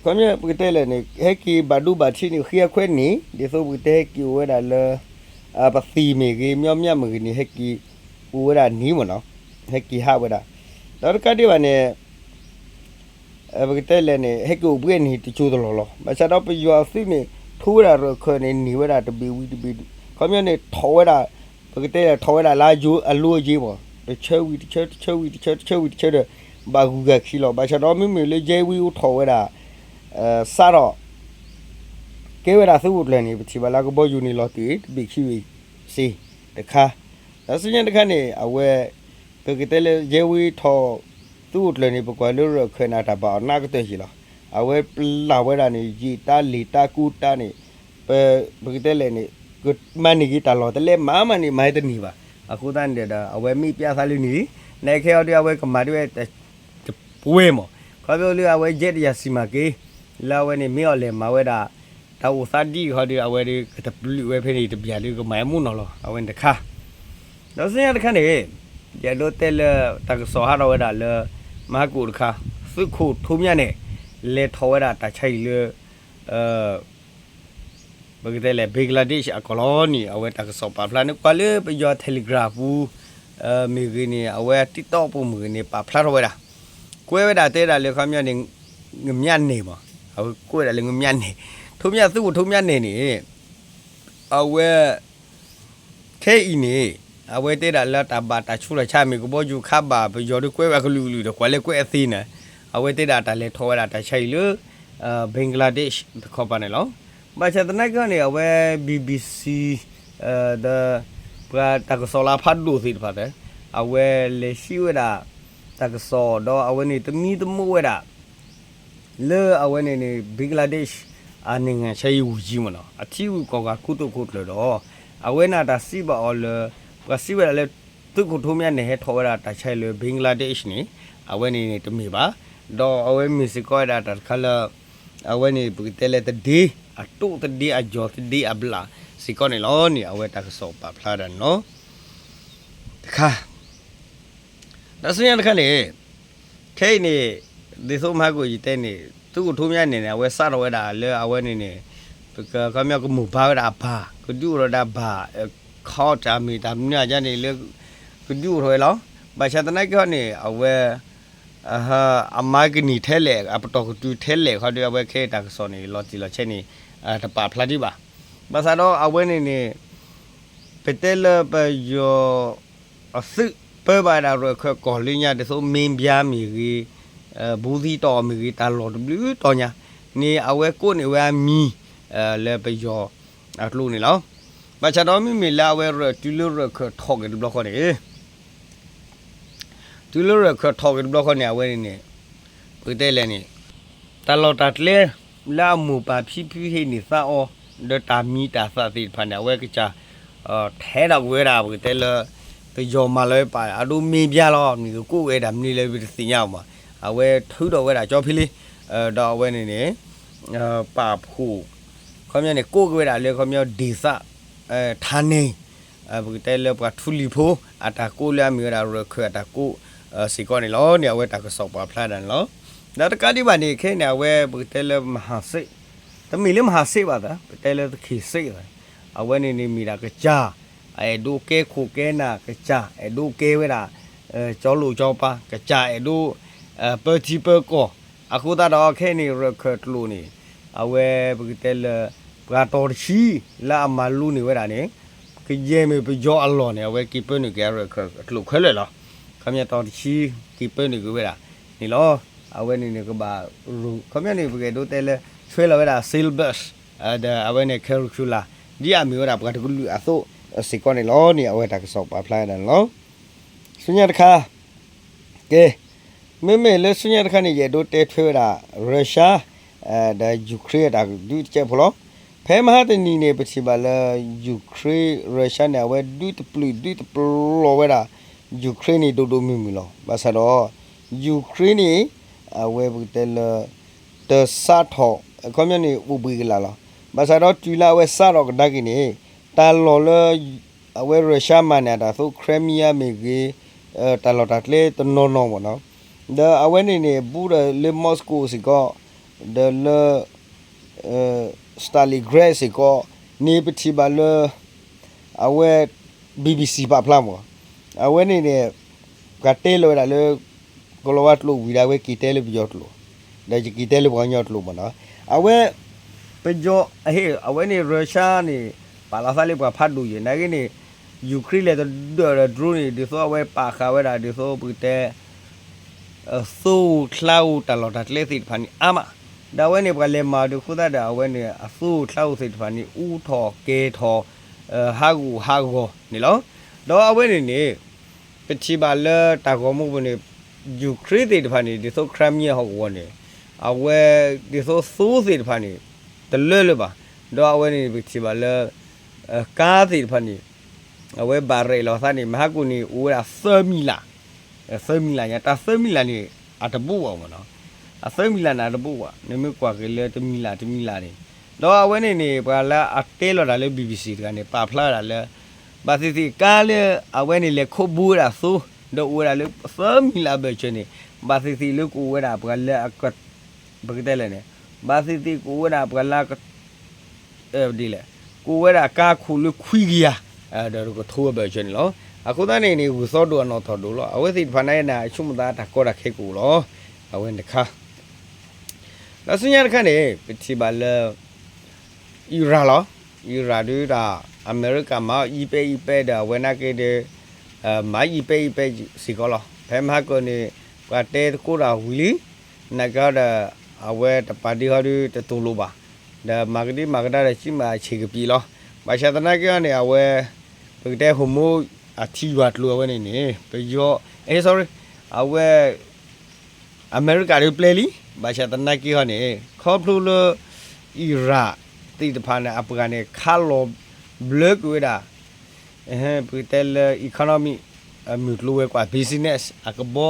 ခီပကတဲလဲၣ်န့ၣ် ဟဲက့ၤဘၣ်ဒိဘၣ်ထံးန့ၣ် ဃ့အခွဲးန့ၣ် ဒ်သိးပကတဲဟဲက့ၤအိၣ်ဝဲဒၣ်လၢ ပသံၣ်မ့ၢ်ဂ့ၤ မၠီမၠၣ်မ့ၢ်ဂ့ၤန့ၣ် ဟဲက့ၤအိၣ်ဝဲဒၣ်န့ၣ်မ့ၢ်နီၤ, ဟဲက့ၤဟးဝဲဒၣ်, ဒီးတကးဒံးဘၣ်န့ၣ် ပကတဲလဲၣ်န့ၣ် ဟဲက့ၤအိၣ်ဘှဲၣ်န့ၣ်တစိၢ်တလီၢ်လီၤ. ဘၣ်ဆၣ်ဒီးပယီၤအသုးန့ၣ် ထိဝဲဒၣ်ရၢၢ်ခၢၣ်န့ၣ် န့ၢ်ဝဲဒၣ်တဘ့ၣ်ဝံၤတဘ့ၣ်, ခီပညီန့ၣ် ထီၣ်ဝဲဒၣ် ပကတဲလဲၣ်ထီၣ်ဝဲဒၣ်လၢအယိအလိအယ့မ့ၢ် တဆၢဝံၤတဆၢ တဆၢဝံၤတဆၢ တဆၢဝံၤတဆၢဒီး ဘၣ်ဂုၤဂၤခံလီၤ. ဘၣ်ဆၣ်ဒီးမ့မ့ၢ်လၢယဲဝံအိၣ်ထီၣ်ဝဲဒၣ် စးထီၣ် ကဲဝဲဒၣ်သုးခိၣ်ကျၢၢ်န့ၣ် ပထံၣ်ဘၣ်လၢကဘီယူၤန့ၣ်လီၤတံၢ် တဘ့ၣ်ခံဘ့ၣ်စ့ၢ်တခါ, ဒီးဆူညါတခါန့ၣ် အဝဲ ပကတဲလၢယဲဝံထီၣ် သုးခိၣ်ကျၢၢ်န့ၣ် ပကွၢ်လၢရၢၢ်ခၢၣ်န့ၣ် တၢ်ဘၣ်အီၤနးကတၢၢ်ယံာ်လီၤ. အဝဲပျၢ်ဝဲဒၣ်န့ၣ် ယံာ်တၢ်လံၤတၢ်ကူတၢ်န့ၣ် ပ ပကတဲလဲၣ်န့ၣ် ကမၤန့ၢ်က့ၤတၢ်လီၢ်တလဲမၤမးန့ၣ် မၤဟဲတန့ၢ်ဘၣ်. အဃိသတးန့ၣ်ဒီး အဝဲမ့ၢ်ပျၢ်သးလၢန့ၣ်လံ, နခဲအံၤဒီးအဝဲကမၤဒ်ဝဲ တပှဲၤမး, ခီဖျိလၢအဝဲယဲတယၤစံၣ်မၤက့ၤ လၢအဝဲန့ၣ် မ့ၢ်အီၤလဲၤမၤဝဲဒၣ် တၢ်အိၣ်သးဒ်အံၤဃီဒီး အဝဲဒီးကတပျုာ်ဝဲဖဲန့ၣ်တဘျီဒီး ကမၤဟဲမူနီၤလီၤ အဝဲန့ၣ်တခါ. ဒီးဆူညါတခါန့ၣ် ယအဲၣ်ဒိးတဲလၢတၢ်ကစီၣ်ဟးထီၣ်ဝဲဒၣ်လၢ မဟါကိၣ်တခါ သုးခိၣ်ထိမၠၣ်နဲၣ် လဲၤထီၣ်ဝဲဒၣ်တၢ်ဆါဟံၣ်လၢ ပကတဲလဲၣ် Bangladesh အကီၢ်လီၤန့ၣ် အဝဲတၢ်ကစီၣ်ပာ်ဖျါန့ၣ် ကွၢ်လၢပယီၤ Telegram ပူၤ မ့ၢ်ဂ့ၤန့ၣ် အဝဲ TikTok ပူၤမ့ၢ်ဂ့ၤန့ၣ် ပာ်ဖျါထီၣ်ဝဲဒၣ် ကွဲးဝဲဒၣ်တဲဒၣ်လၢခီပညီန့ၣ် ငမၠၣ်နဲၣ်မး, အဝဲကွဲးဝဲဒၣ်လၢငမၠၣ်နဲၣ်, ထိမၠၣ် သုးခိၣ်ထိမၠၣ်နဲၣ်န့ၣ် အဝဲ ခဲအံၤန့ၣ် အဝဲတဲဒၣ်လၢတၢ်ဘၣ်တၢ်ဆူးတၢ်ဆါမ့ၢ် ကဘီယူၤခးဘၣ် ပယီၤဒီးကွဲးဝဲကလုာ်ကလုာ်ဒီး ကွၢ်လၢကွဲးအသ့န့ၣ် အဝဲတဲဒၣ်တၢ်လဲၤထီၣ်ဝဲဒၣ်တၢ်ဆါဟံၣ်လၢ Bangladesh တခီပၤန့ၣ်လီၤ. ဘၣ်ဆၣ်သနာ်က့န့ၣ် အဝဲ BBC ဒီး ပှၤတၢ်ကစီၣ်လၢဖးဒိၣ်သ့ၣ်တဖၣ်ဒီး အဝဲလဲၤဟံးဝဲဒၣ် တၢ်ကစီၣ်ဒီးအဝဲန့ၣ် သမံသမိးဝဲဒၣ် လၢအဝဲန့ၣ်န့ၣ် Bangladesh အ နိုင်ငံခြားရေးဝန်ကြီး မ့ၢ်နီၤ အထံဂုၤကီၢ်ဂၤခိၣ်သုးခိၣ်ကျၢၢ်ဒီး အဝဲန့ၣ်တၢ်စံးဘၣ်အီၤလၢ ပှၤစံးဝဲဒၣ်လၢ သုးခိၣ်ထိမၠၣ်နဲၣ် ဟဲထီၣ်ဝဲဒၣ်တၢ်ဆါဟံၣ်လၢ Bangladesh န့ၣ် အဝဲန့ၣ်န့ၣ်တမ့ၢ်ဘၣ်. ဒီးအဝဲမ့ၢ်စ့ၢ်ကီးဝဲဒၣ်တၢ်တခါလၢ အဝဲန့ၣ်ပကတဲလၢတဒ့ အတိၢ်တဒ့ အယီၤတဒ့အဘျၣ်စ့ၢ်ကီးန့ၣ်လီၤန့ၣ် အဝဲတၢ်ကစီၣ်ပာ်ဖျါဒၣ်န့ၣ်လီၤ. တခါ ဒီးဆူညါတခါန့ၣ် ခဲအံၤန့ၣ် ဒ်သိးမဟါကယတဲန့ၣ် သုးခိၣ်ထိမၠၣ်နဲၣ်န့ၣ် အဝဲစးထီၣ်ဝဲဒၣ်လၢအဝဲန့ၣ်န့ၣ် ပကခီပညီကမိၢ်ပၢ်ဝဲဒၣ်အပၢ် ကဒုးအိၣ်ထီၣ်ဝဲဒၣ်ဘၣ် ခီတၢ်မ့ၢ်တၢ်မနုၤအကျါန့ၣ်လၢ ကဒုးအိၣ်ထီၣ်ဝဲလီၤ. ဘၣ်ဆၣ်သနာ်က့န့ၣ် အဝဲ အမၤကနံၣ်ထဲလဲၣ် အပတီၢ်ကတုၤထဲလဲၣ်ခီဒီး အဝဲခဲအံၤတၢ်ကစီၣ်န့ၣ် လီၤတံၢ်လီၤဆဲးန့ၣ် တပာ်ဖျါဒံးဘၣ်. ဘၣ်ဆၣ်ဒီးအဝဲန့ၣ်န့ၣ် ပတဲလၢပယီၤ အသုးပၢဘၣ်ဝဲဒၣ်ရၢၢ်ခၢၣ်ကီၢ်လၢညါ ဒ်သိးမ့ၢ်ဘျါမ့ၢ်ဂ့ၤ ဘူးသံတီၢ်မ့ၢ်ဂ့ၤ တၢ်လီၢ်တဘျုးတီၢ်ညါန့ၣ် အဝဲကိးန့ၢ်ဝဲအမံၤ လၢပယီၤအကျိာ်န့ၣ်လီၤ. ဘၣ်ဆၣ်ဒီးမ့မ့ၢ်လၢအဝဲရၢၢ်တုၤလၢရၢၢ်ခၢၣ်ထီၣ်က့ၤတဘျီဃီန့ၣ် တုၤလၢရၢၢ်ခၢၣ်ထီၣ်က့ၤတဘျီဃီန့ၣ် အဝဲန့ၣ်န့ၣ် ပကတဲလဲၣ်န့ၣ် တၢ်လီၢ်တၢ်ကျဲ လၢအမိၢ်ပၢ်ဖံဖုဟ့ၣ်န့ၢ်သးအီၤ ဒီးတၢ်မံၤတၢ်သၣ်သ့ၣ်တဖၣ်န့ၣ် အဝဲကစၢ် ထဲဒၣ်ကွံာ်ဝဲဒၣ် ပကတဲလၢ ပယီၤမၤလီၤဝဲပာ် အဒိမ့ၢ်ဘျါလီၤ မ့ၢ်ကကိးဝဲဒၣ်မနုၤလဲၣ် ပတသ့ၣ်ညါအီၤမး အဝဲထုးထီၣ်ဝဲဒၣ်ကၠီဖဲလ့ ဒီးအဝဲန့ၣ်န့ၣ် ပာ်ဖှိၣ် ခီပညီန့ၣ် ကိးက့ၤဝဲဒၣ်လၢခီပညီ ဒေသ ဌာန ပကတဲလၢပှၤထူလံၤဖိ အတၢ်ကိးလၢအမ့ၢ်ဝဲဒၣ်ရၢၢ်ခၢၣ်အတၢ်ကိးစ့ၢ်ကီးန့ၣ်လီၤန့ၣ် အဝဲတၢ်ကစီၣ်ပာ်ဖျါဒၣ်န့ၣ်လီၤ. ဒီးတကးဒံးဘၣ်န့ၣ် ခဲအံၤန့ၣ် အဝဲပကတဲလၢ မဟာစစ် တမ့ၢ်လၢ မဟာစစ် ဘၣ်သး ပတဲလၢ သခင်စစ် သး အဝဲန့ၣ်န့ၣ်မ့ၢ်ဒၣ်ကစၢ် အအဲၣ်ဒိးကဲခိၣ်ကဲနၢ် ကစၢ်အဲၣ်ဒိးကဲဝဲဒၣ် ကၠီလိာ်ကၠီပၤ ကစၢ်အဲၣ်ဒိး ပၢထံပၢကီၢ်, အဃိသတးဒီးခဲအံၤန့ၣ် ရၢၢ်ခၢၣ်ကျိာ်န့ၣ် အဝဲပကတဲလၢ ပှၤတီၤတဆံ လၢအမၤလိန့ၢ်ဝဲဒၣ်န့ၣ် ကယဲၢ်မ့ၢ်ပယီၤအလီၢ်န့ၣ် အဝဲက့ၤပၢနုာ်က့ၤအရၢၢ်ခၢၣ်ကျိာ်ခဲလၢာ်လီၤ. ခီပညီတီၤတဆံ က့ၤပၢနုာ်က့ၤဝဲဒၣ်န့ၣ်လီၤ. အဝဲန့ၣ်န့ၣ်ကဘၣ် ခီပညီန့ၣ် ပကအဲၣ်ဒိးတဲလၢ ဆွဲလီၤဝဲဒၣ် syllabus ဒီးအဝဲန့ၣ် curricula ဒ်အမ့ၢ်ဝဲဒၣ်ပှၤတကလုာ်အသိးစ့ၢ်ကီးန့ၣ်လီၤန့ၣ် အဝဲတၢ်ကစီၣ်ပာ်ဖျါဝဲဒၣ်န့ၣ်လီၤ. ဆူညါတခါ ကဲ, မ့မ့ၢ်လၢဆူညါတခါန့ၣ် ယအဲၣ်ဒိးတဲထွဲဝဲဒၣ် Russia ဒီး Ukraine အတၢ်ဒုးတကဲးဖိလီၤ. ဖဲမဟါတနံၤန့ၣ် ပထံၣ်ဘၣ်လၢ Ukraine Russia န့ၣ် အဝဲဒုးတပျုာ်ဒုးတပျီၤဝဲဒၣ် Ukraine န့ၣ် ဒိၣ်ဒိၣ်မုၢ်မုၢ်လီၤ. ဘၣ်ဆၣ်ဒီး Ukraine န့ၣ် အဝဲပကတဲလၢ တစးထီၣ် အခီပညီန့ၣ် အိၣ်ဘှံးကလာ်လီၤ. ဘၣ်ဆၣ်ဒီးတုၤလၢအဝဲစးထီၣ်ကဒါက့ၤန့ၣ် တၢ်လီၢ်လၢ အဝဲ Russia မၤန့ၢ်အတၢ်သိး Crimea မ့ၢ်ဂ့ၤ, တၢ်လီၢ်တၢ်ကျဲတနီၤနီၤမ့ၢ်နီၤ, ဒီးအဝဲန့ၣ်န့ၣ် ဘူးဒီးလၢ Moscow စ့ၢ်ကီး, ဒီးလၢ Stalingrad စ့ၢ်ကီးန့ၣ် ပထံၣ်ဘၣ်လၢ အဝဲ BBC ပာ်ဖျါမ့ၢ်, အဝဲန့ၣ်န့ၣ် ပှၤတဲလီၤဝဲဒၣ်လၢ ကီၤလၤဝါကျိာ်ဝံၤဒီး အဝဲက့ၤတဲလၢပယီၤကျိာ်, ဒီးယက့ၤတဲလၢပှၤကညီကျိာ်မ့ၢ်နီၤ, အဝဲ ပယီၤ အဝဲန့ၣ် Russia န့ၣ် ပာ်လီၤသးလၢပှၤဖးဒိၣ်ယဲၢ် နာ်က့န့ၣ် Ukraine လဲၤတဒၢၣ်ဒီး drone န့ၣ် ဒ်သိးအဝဲပာ်ဃာ်ဝဲဒၣ် ဒ်သိးပကတဲ သိချါဧိၤတၢ်လီၢ်တၢ်ကျဲသ့ၣ်တဖၣ်န့ၣ်အါမး, ဒီးအဝဲန့ၣ် ပှၤလဲၤမၤအီၤဒုးအဃိသတးဒီး အဝဲန့ၣ် အသိချါဧိၤသ့ၣ်တဖၣ်န့ၣ် အူထီၣ်ကဲၤထီၣ် ဟးဂူာ်ဟးဂီၤန့ၣ်လီၤ. ဒီးအဝဲန့ၣ်န့ၣ် ပထံၣ်ဘၣ်လၢတၢ်ဂီၤမူပူၤန့ၣ် Ukraine သ့ၣ်တဖၣ်န့ၣ် ဒ်သိး Crimea ဟီၣ်ကဝီၤန့ၣ် အဝဲဒ်သိးသိသ့ၣ်တဖၣ်န့ၣ် တလၢလၢၤဘၣ်, ဒီးအဝဲန့ၣ် ပထံၣ်ဘၣ်လၢ ကါသ့ၣ်တဖၣ်န့ၣ် အဝဲဘၣ်ရဲၣ်လီၤသးန့ၣ် မဟါကိၣ်န့ၣ် အိၣ်ဝဲဒၣ်သၢမံၤလး, သၢမံၤလးညါ တၢ်သၢမံၤလးန့ၣ် အတဘူးဘၣ်မ့ၢ်နီၤ, အသၢမံၤလးန့ၣ် အတဘူးဘၣ်, နမ့ၢ်ကွၢ်က့ၤလၢတမံၤလးတမံၤလးန့ၣ်, ဒီးအဝဲန့ၣ်န့ၣ် ပှၤလၢအတဲလီၤတၢ်လၢ BBC တဂၤန့ၣ် ပာ်ဖျါဝဲဒၣ်လၢ ဘၣ်သ့ၣ်သ့ၣ်ကါလၢ အဝဲန့ၣ်လဲၤခိးဘူးဝဲဒၣ်သိ ဒီးအိၣ်ဝဲဒၣ်လၢသၢမံၤလးအဘၢၣ်စၢၤန့ၣ် ဘၣ်သ့ၣ်သ့ၣ်လၢကအိၣ်ဝဲဒၣ်ပှၤလၢအ ပကတဲလဲၣ်န့ၣ် ဘၣ်သ့ၣ်သ့ၣ်ကအိၣ်ဝဲဒၣ်ပှၤလၢ ဒ်လဲၣ်, ကအိၣ်ဝဲဒၣ်ကါခိၣ်လၢခွံကယၤ ဒီးကထိအဘၢၣ်စၢၤန့ၣ်လီၤ. အဃိသတးန့ၣ်န့ၣ် ဂုၢ်သီဒိၣ်အနီၣ်ထီၣ်ဒိၣ်လီၤ. အဝဲသ့ၣ်တဖၣ်န့ၣ်န့ၣ် အဆိကမိၣ်သးတၢ်ကီတၢ်ခဲကအိၣ်လီၤ. အဝဲန့ၣ်တခါ ဒီးဆူညါတခါန့ၣ် ပထံၣ်ဘၣ်လၢ Iran လီၤ. Iran ဒုးဒၣ် အမဲရကၤမၤအီၣ်အံၤပဲအံၤပဲဒီး အဝဲနာ်က့ဒီး မၤအံၤပဲအံၤပဲစ့ၢ်ကီးလီၤ. ဖဲမဟါကၢန့ၣ် ပှၤတဲသကိးတၢ်ဝံၤလံ, နာ်က့ဒီး အဝဲတပာ်ဒ့ဟီဒုးတတူၢ်လိာ်ဘၣ်, ဒီးမၤကဒံမၤကဒါဒီး ကံမၤဆံးကပံာ်လီၤ. ဘၣ်ဆၣ်သနာ်က့အီၤန့ၣ် အဝဲ ပကတဲ Hormuz အထံယွၤကျိၤအဝဲန့ၣ်န့ၣ် ပယီၤ အဲ sorry အဝဲ အမဲရကၤဒုးပျဲလံ, ဘၣ်ဆၣ်သနာ်က့ဟီန့ၣ် ခီဖျိလၢ Iran သ့ၣ်တဖၣ်န့ၣ် အပှၤန့ၣ် ခးလီၤဘျၢကွံာ်ဝဲဒၣ် ပကတဲလၢ economy မုၢ်ကျိၤဝဲၤကွာ် business အကဘီ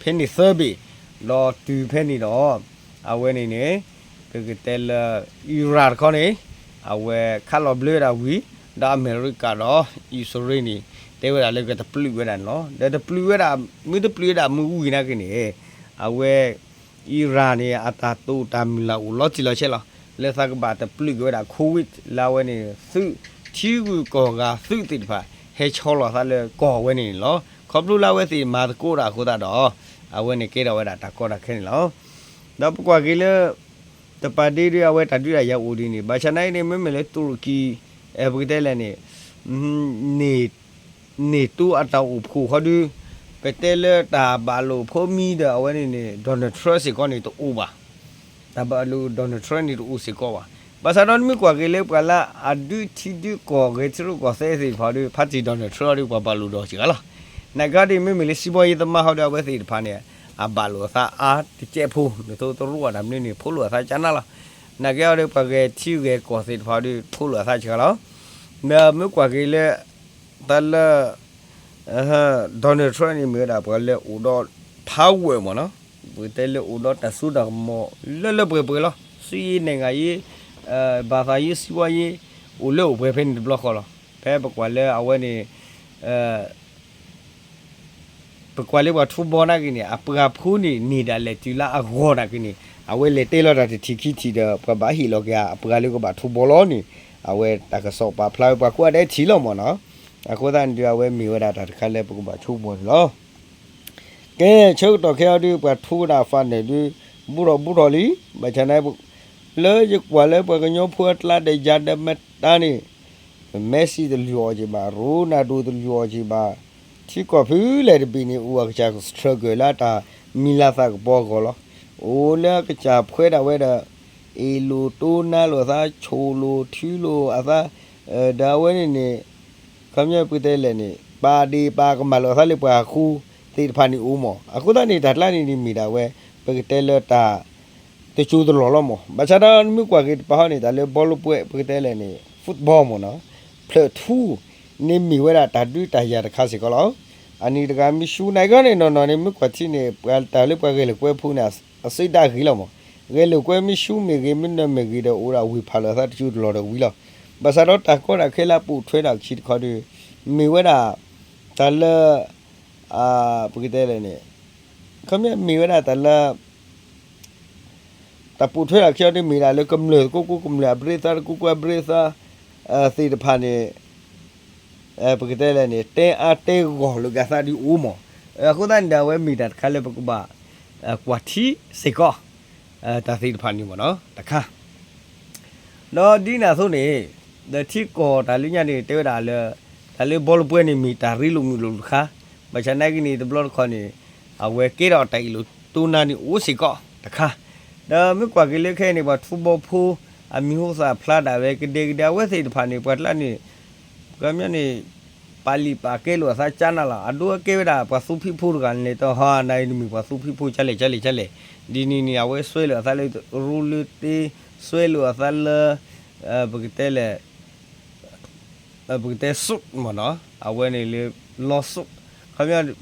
ဖဲန့ၣ်သၢဘ့ၣ်, ဒီးတုၤဖဲန့ၣ်ဒီး အဝဲန့ၣ်န့ၣ် ပကတဲလၢ Iran တခီန့ၣ် အဝဲခးလီၤဘျၢဝဲဒၣ်ဝံၤ ဒီးအမဲရကၤဒီး အံၣ်စရ့လးန့ၣ် တဲဝဲဒၣ်လၢကတပျုာ်ဝဲဒၣ်န့ၣ်လီၤ. ဒီးတပျုာ်ဝဲဒၣ် မ့ၢ်တပျုာ်ဝဲဒၣ်မ့ၢ်ဝံၤနာ်က့န့ၣ် အဝဲ Iran န့ၣ် အတၢ်တိာ်တၢ်မုၢ်လၢ်အိၣ်လီၤတံၢ်လီၤဆဲးလီၤ. လၢသးကဘၣ်တပျုာ်က့ၤဝဲဒၣ် Kuwait လၢအဝဲန့ၣ် သုး ထံဂုၤကီၢ်ဂၤသုးသ့ၣ်တဖၣ် ဟဲဆီလီၤသးလၢကီၢ်ဝဲန့ၣ်န့ၣ်လီၤ. ခီဖျိလၢအဝဲသ့ၣ်မၤသကိးတၢ်အဃိသတးဒီး အဝဲန့ၣ်ကဲထီၣ်ဝဲဒၣ်တၢ်ကီတၢ်ခဲန့ၣ်လီၤ. ဒီးပကွၢ်က့ၤလၢ တပာ်ဒ့ဒုးအဝဲတၢ်ဒုးတၢ်ယၤအိၣ်ဒ်န့ၣ် ဘၣ်ဆၣ်နာ်က့န့ၣ် မ့မ့ၢ်လၢတူရကံ ပကတဲလဲၣ်န့ၣ် NATO အတၢ်အိၣ်ဖှိၣ်ဃီဒုး ပတဲလၢတၢ်ဘၣ်လိာ်ဖိမံၤဒီးအဝဲန့ၣ်န့ၣ် Donald Trump စ့ၢ်ကီးန့ၣ်တအိၣ်ဘၣ်. တၢ်ဘၣ်လိာ် Donald Trump န့ၣ်တအိၣ်စ့ၢ်ကီးဘၣ်. ဘၣ်ဆၣ်ဒီးနမ့ၢ်ကွၢ်က့ၤလၢပှၤလၢအဒုးထံဒုးကီၢ်ဂဲၤထံရူၢ်ကီၢ်သဲးသ့ၣ်တဖၣ်ဒီး ဖါတံၣ် Donald Trump ဒီးပှၤဘၣ်လိာ်ဒီးစ့ၢ်ကီးလီၤ. နာ်က့ဒီး မ့မ့ၢ်လၢစံးဘီယ့သမားဃီဒီးအဝဲသ့ၣ်တဖၣ်န့ၣ် အဘၣ်လိာ်အသးအါတကဲးဖိ မ့ၢ်သိးတရူးအတၢ်မနုၤန့ၣ် ဖိလိာ်အသးကနၣ်လီၤ. နာ်က့ဒီးပှၤဂဲၤထံဂဲၤကီၢ်သ့ၣ်တဖၣ်ဒီး ဖိလိာ်အသးစ့ၢ်ကီးလီၤ. ဒီးမ့ၢ်ကွၢ်က့ၤလၢ တၢ်လၢ Donald Trump န့ၣ်မ့ၢ်ဝဲဒၣ်ပှၤလၢအိၣ်ဒီး power မ့ၢ်နီၤ, ပကတဲလၢအိၣ်ဒီးတၢ်စိတၢ်ကမီၤလၢလၢပှဲၤပှဲၤလီၤ. စစ်ရေး နိုင်ငံရေး ဘာသာရေး စီးပွားရေး အိၣ်လၢအိၣ်ပှဲၤဖဲန့ၣ်တဘျီဃီလီၤ. ဖဲပကွၢ်လၢအဝဲန့ၣ် ပကွၢ်လၢပှၤထူဘီနာ်က့န့ၣ် အပှၤဖိန့ၣ် န့ၢ်ဒၣ်လဲာ်တုၤလၢအဂီၢ်နာ်က့န့ၣ် အဝဲလဲၤတဲလီၤတၢ်တထံၣ်ခံထံၣ်ဒီး ပှၤဘၣ်ဟ့ၣ်လီၤက့ၤအပှၤလၢကဘၣ်ထူဘီလီၤန့ၣ် အဝဲတၢ်ကစီၣ်ပာ်ဖျါဝဲပှၤကိးဂၤဒဲးထံၣ်လီၤမ့ၢ်နီၤ. အဃိသတးန့ၣ်ဒီး အဝဲမ့ၢ်ဝဲဒၣ်တၢ်တခါလၢပကဘၣ်ဆိကမိၣ်န့ၣ်လီၤ. ကဲ ဆၢကတီၢ်ခဲအံၤဒုး ပှၤထူဝဲဒၣ် final ဒုး ဘူးထီၣ်ဘူးထီၣ်လံ, ဘၣ်ဆၣ်န့ၣ် လၢယကွၢ်လၢပှၤကညီဖိအကျါဒီးယၤဒီးမတၤန့ၣ် Messi တလုၢ်အီၣ်က့ၤဘၣ်, Ronaldo တလုၢ်အီၣ်က့ၤဘၣ်, ထံကီၢ်ဖုလဲၣ်တဘ့ၣ်န့ၣ် အိၣ်အကစၢ် struggle လၢအတၢ်မံၤလၤသၣ်ကပီၤအဂီၢ်လီၤ. အိၣ်လၢအကစၢ်ဖှဲဒၣ်ဝဲဒီး အ့ၣ်လိာ်တိနါလိာ်အသး, ဆိၣ်လိာ်ထုလိာ်အသး, ဒီးအဝဲန့ၣ်န့ၣ် ခီပညီပကတဲလဲၣ်န့ၣ် ပာ်ဒ့ၣ်ပာ်ကမၣ်လိာ်အသးလၢပှၤဃူသ့ၣ်တဖၣ်န့ၣ်အိၣ်မး. အဃိသတးန့ၣ် တၢ်ကျါန့ၣ်န့ၣ်မ့ၢ်ဒၣ်ဝဲ ပကတဲလၢတၢ် တစိၢ်တလီၢ်လီၤမး. ဘၣ်ဆၣ်ဒီးနမ့ၢ်ကွၢ်က့ၤတပၤဟီန့ၣ် တၢ်လၢဘီလၢပွဲ ပကတဲလဲၣ်န့ၣ် football မးနီၤ, ဖျၢၣ်ထူ န့ၣ်မ့ၢ်ဝဲဒၣ်တၢ်ဒုးတၢ်ယၤတခါစ့ၢ်ကီးလီၤ. အနံၤတဂၤမ့ၢ်ဆူ နဂီၢ်န့ၣ်နီၢ်နီၢ်န့ၣ် မ့ၢ်ကွၢ်ထံန့ၣ် ပှၤတၢ်လၢပှၤဂဲၤလိာ်ကွဲဖိန့ၣ် အစ့ဒၣ်ဂ့ၤလီၤမး. ဂဲၤလိာ်ကွဲမ့ၢ်ဆူမ့ၢ်ဂ့ၤ မ့ၢ်နၢၤမ့ၢ်ဂ့ၤဒီး အိၣ်ဒၣ်ဝ့ၢ်ဖးလိာ်အသးတစိၢ်တလီၢ်ဒီးဝံၤလီၤ. ဘၣ်ဆၣ်ဒီးတၢ်ကီတၢ်ခဲလၢအပိာ်ထွဲဒၣ်ခံတခီဒီး မ့ၢ်ဝဲဒၣ် တၢ်လၢ ပကတဲလဲၣ်န့ၣ် ခီပညီမ့ၢ်ဝဲဒၣ်တၢ်လၢ တၢ်ပိာ်ထွဲဒၣ်ခံအီၤဒ်မ့ၢ်ဒၣ်လၢကမျၢၢ်သကိးကိးကမျၢၢ်အဘျ့သး တကိးကိးအဘျ့သး သ့ၣ်တဖၣ်န့ၣ် ပကတဲလဲၣ်န့ၣ် တဲအါတဲဂီၢ်လိာ်က့ၤအသးဒ်အိၣ်မး. အဃိသတးန့ၣ်ဒီး အဝဲမ့ၢ်တၢ်တခါလၢပကဘၣ် ကွၢ်ထံစ့ၢ်ကီး တၢ်သ့ၣ်တဖၣ်န့ၣ်မ့ၢ်နီၤ တခါ ဒီးဒ်န့ၣ်အသိးန့ၣ် ဒီးထံကီၢ်တၢ်လၢညါန့ၣ် တဲဝဲဒၣ်လၢ တၢ်လၢဘီလၢပွဲန့ၣ် မ့ၢ်တၢ်ရ့လိာ်မုာ်လိာ်တခါ, ဘၣ်ဆၣ်နာ်က့န့ၣ် တဘျီတခီၣ်န့ၣ် အဝဲကဲထီၣ်တၢ်အ့ၣ်လိာ်တိနါန့ၣ်အိၣ်စ့ၢ်ကီးတခါ, ဒီးမ့ၢ်ကွၢ်က့ၤလၢခဲအံၤန့ၣ် ပှၤထူဘီဖိ အမံၤဟိသၣ်ဖျါဒၣ်ဝဲကဒဲကဒဲ အဝဲသ့ၣ်တဖၣ်န့ၣ် ပှၤကျါန့ၣ် ကညီန့ၣ် ပာ်လံာ်ပာ်ကဲလိာ်အသးကၠါနၤလီၤ. အဒိအကဲဝဲဒၣ် ပှၤသူဖံးဖိတဂၤန့ၣ် တဟါနၤအံၤတမ့ၢ်ပှၤသူဖံးဖိ ကၠါလဲၣ် ကၠါလဲၣ် ကၠါလဲၣ်, ဒ်န့ၣ်န့ၣ် အဝဲစွဲလိာ်အသးလၢရူလၢတ့, စွဲလိာ်အသးလၢ ပကတဲလဲၣ် ပကတဲ suit မ့ၢ်နီၤ, အဝဲန့ၣ်လၢ lawsuit ခီပညီ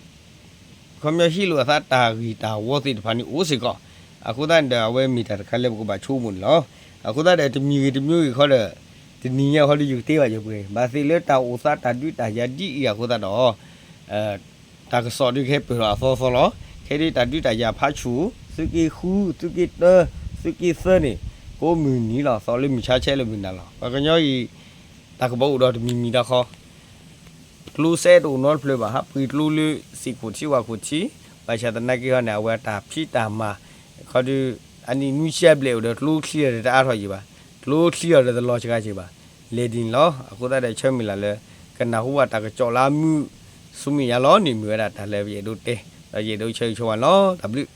ဟ့ၣ်လိာ်အသးတၢ်ဂ့ၢ်တၢ်ဝီသ့ၣ်တဖၣ်န့ၣ်အိၣ်စ့ၢ်ကီး, အဃိသတးန့ၣ်ဒီး အဝဲမ့ၢ်တၢ်တခါလၢပကဘၣ်ဆိကမိၣ်န့ၣ်လီၤ. အဃိသတးဒီး တမံၤဂ့ၤတမံၤဂ့ၤခီဒီး တနံၤညါခီဒီး ယကတဲဘၣ်ယပှဲၤ ဘၣ်သ့ၣ်လၢတၢ်အိၣ်သးတၢ်ဒုးတၢ်ယၤဒ်အံၤအဃိသတးဒီး တၢ်ကစီၣ်ဒုးကဟဲပၢၢ်ထီၣ်အသီသီလီၤ. ခဲဒုးတၢ်ဒုးတၢ်ယၤဖးဆူၣ် သုးက့ဃု သုးက့တၢ သုးက့သၢန့ၣ် ကိးမုၢ်နံၤလီၤ. သီလၢမုၢ်ဆါဆဲလၢမုၢ်နၤလီၤ. ပှၤကညီအံၤ တၢ်ကဘီအိၣ်ဒီးတမံၤမံၤတၢ်ဃီ ကျိစဲတအိၣ်နီတဖျၢၣ်ဘၣ် ဟးပှ့ၤကျိလၢစ့ၢ်ခိၣ်ထံဝၣ်ခိၣ်ထံ, ဘၣ်ဆၣ်သနာ်က့ဟီန့ၣ် အဝဲတၢ်ဖံးတၢ်မၤ ခီဒုး အနံၣ်နွံဆံအဘျဲၣ်အိၣ်ဒီးကျိချံအီၤဒီးတအါထီၣ်ယံၤဘၣ်, ကျိချံအီၤဒီးတလီၤစှၤက့ၤဘၣ်, လဲၤဒ်န့ၣ်လီၤ. အဃိသတးဒီးဆၢမုၢ်လၢ်လၢ ကနၢ်ဟူဘၣ်တၢ်ကစီၣ်လၢအမုာ်ဆူမဲာ်ညါလီၤန့ၣ် မ့ၢ်ဝဲဒၣ်တၢ်လၢယအဲၣ်ဒိးတဲ ဒီးယအဲၣ်ဒိးဆၢဂ့ၤဆၢဝါန့ၣ်လီၤ. တၢ်ဘျုး